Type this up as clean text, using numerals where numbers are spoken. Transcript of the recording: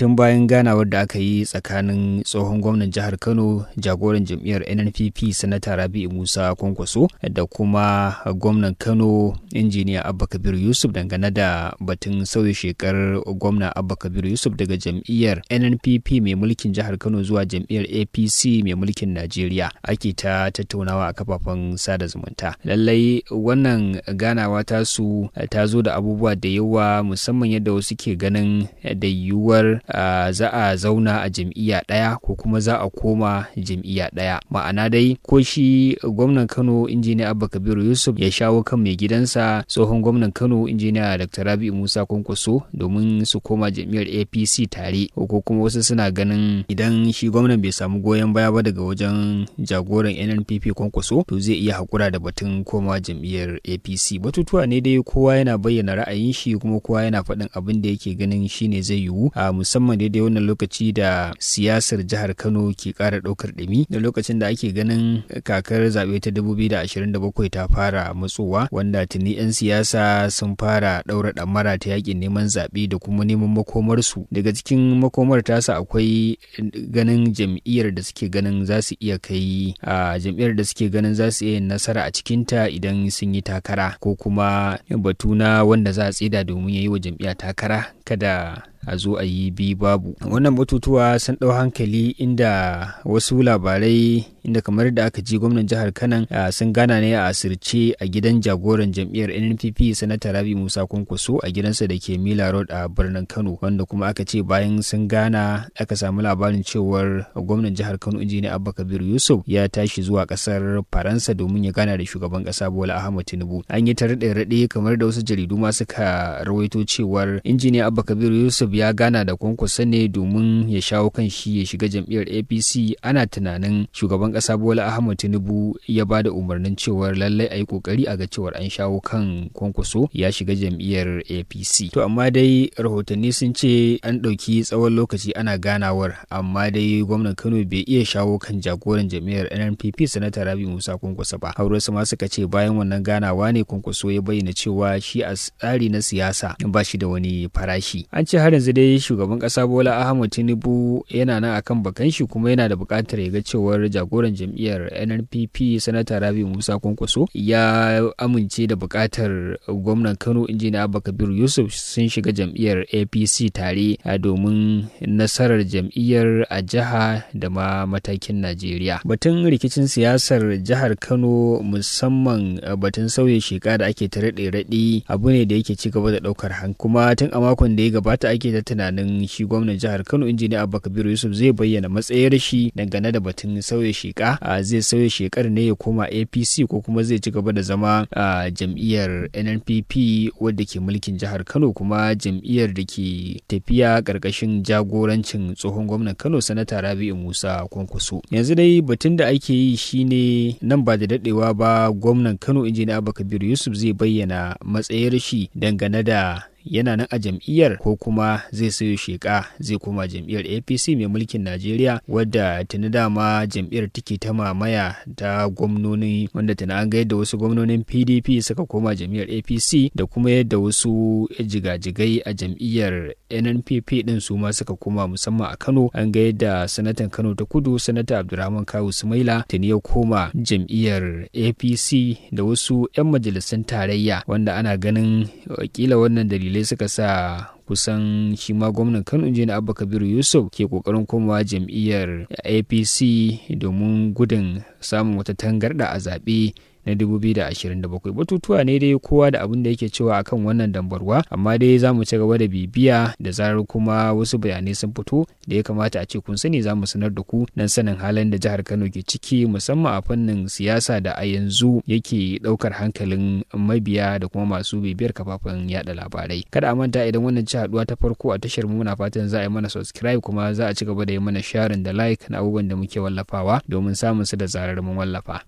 Tun bayan ganawar da aka yi tsakanin tsohon gwamnan jihar Kano, jagoran jam'iyyar NNPP, Sanata Rabi'u Musa Kwankwaso, da kuma gwamnan Kano, Injiniya Abba Kabir Yusuf, dangane da batun sauya shekar gwamna Abba Kabir Yusuf daga jam'iyyar NNPP mai mulkin jihar Kano zuwa jam'iyyar APC mai mulkin Najeriya, ake ta tattaunawa a kafafen sada zumunta. Lallai wannan ganawa tasu ta zo da abubuwa da yawa, musamman yadda wasu ke ganin da yiwuwar za a zauna a jam'iyya ɗaya ko kuma za a koma jam'iyya ɗaya. Ma'ana dai, ko shi gwamnan Kano, Injiniya Abba Kabiru Yusuf, ya shawo kan mai gidansa, tsohon gwamnan Kano, Injiniya Dr. Rabi'u Musa Kwankwaso, domin su koma jam'iyyar APC tare, ko kuma wasu suna ganin idan shi gwamnan bai samu goyon baya ba daga wajen jagoran NNPP Kwankwaso, to zai iya haƙura da batun koma jam'iyyar APC. Batutuwa ne dai, kowa yana bayyana ra'ayin shi kuma kowa yana faɗin abin da yake ganin shine zai yiwu, a musamman daidai wannan lokaci da siyasar jihar Kano ke ƙara ɗaukar ɗumi, da lokacin da ake ganin kakar zaɓe ta 2027 ta fara matsowa, wanda tuni 'yan siyasa sun fara ɗaura ɗamara ta yakin neman zaɓe da kuma neman makomarsu. Daga cikin makomar tasa akwai ganin jam'iyyar da suke ganin za su iya kai a jam'iyyar da suke ganin za su iya yin nasara a cikinta idan sun yi takara, ko kuma batu na wanda za a tsida domin ya yi wa jam'iyya takara, kada a zo a yi bi babu. Wannan batutuwa sun ɗau hankali, inda wasu labarai inda kamar da aka ji, gwamnan jihar Kanan sun gana ne a asirce a gidan jagoran jam'iyyar NNPP, Sanata Rabi Musa Kwankwaso, a gidansa da ke Mila Road a birnin Kano, wanda kuma aka ce bayan sun gana aka samu labarin cewar gwamnan jihar Kano, Injiniya Abba Kabir Yusuf, ya tashi zuwa kasar Faransa domin ya gana da shugaban kasa Bola Ahmed Tinubu. An yi ta raɗe-raɗe, kamar da wasu jaridu ma suka rawaito, cewar Injiniya Abba Kabir Yusuf ya gana da Kwankwaso ne domin ya shawo kan shi ya shiga jam'iyyar APC. Ana tunanin shugaban kasa Bola Ahmed Tinubu ya ba da umarnin cewar lallai a yi kokari a ga cewar an shawo kan Kwankwaso ya shiga jam'iyyar APC. To amma dai rahotanni sun ce an ɗauki tsawon lokaci ana ganawar, amma dai gwamnan Kano bai iya shawo kan jagoran jam'iyyar NNPP, Sanata Rabi Musa Kwankwaso ba. Har wasu ma suka ce bayan wannan ganawa ne Kwankwaso ya bayyana cewa shi a tsari na siyasa ba shi da wani farashi. An ce har yanzu dai shugaban kasa Bola Ahmed Tinubu yana nan akan bakan shi, kuma yana da buƙatar ya ga cewar jagoran jam'iyyar NNPP, Sanata Rabi Musa Kwankwaso, ya amince da buƙatar gwamnan Kano, Injiniya Abba Kabir Yusuf, sun shiga jam'iyyar APC tare domin nasarar jam'iyyar a jiha da ma matakin Najeriya. Batun rikicin siyasar jihar Kano, musamman batun sauya sheka da ake ta raɗe-raɗe, abu ne da yake ci gaba da ɗaukar hankali, kuma tun a makon da ya gabata ake ta tunanin shi gwamnan jihar Kano, Injiniya Abba Kabiru Yusuf, zai bayyana matsayar shi dangane da batun sauya sheka, zai sauya shekar ne ya koma APC ko kuma zai ci gaba da zama a jam'iyyar NNPP wadda ke mulkin jihar Kano, kuma jam'iyyar da ke tafiya karkashin jagorancin tsohon gwamnan Kano, Sanata Rabi'u Musa Kwankwaso. Yanzu dai batun da ake yi shine nan ba da dadewa ba gwamnan Kano, Injiniya Abba Kabiru Yusuf, zai bayyana matsayar shi dangane da yana nan a jam'iyyar ko kuma zai sayo sheka zai koma jam'iyyar APC mai mulkin Najeriya, wadda tuni dama jam'iyyar take ta mamaya ta gwamnoni, wanda tuni an ga yadda wasu gwamnonin PDP suka koma jam'iyyar APC, da kuma yadda wasu jigajigai a jam'iyyar NNPP din su ma suka koma, musamman a Kano. An ga yadda sanatan Kano ta Kudu, Sanata Abdulrahman Kawu Sumaila, tuni ya koma jam'iyyar APC, da wasu 'yan majalisun tarayya, wanda ana ganin kila wannan dalilai suka sa kusan shi ma gwamnan Kano, Injiniya Abba Kabiru Yusuf, ke kokarin komawa jam'iyyar APC domin gudun samun wata tangarda a zaɓe na 2027. Batutuwa ne dai, kowa da abin da yake cewa akan wannan dambarwa, amma dai za mu ci gaba da bibiya. Da zarar kuma wasu bayanai sun fito da ya kamata a ce kun sani, za mu sanar da ku don sanin halin da jihar Kano ke ciki, musamman a fannin siyasa da a yanzu yake daukar hankalin mabiya da kuma masu bibiyar kafafen yada labarai. Kada a manta, idan wannan ci haduwa ta farko a tashar mu, muna fatan za a yi mana subscribe, kuma za a ci gaba da yi mana sharing da like na abubuwan da muke wallafawa domin samun su da zarar mun wallafa.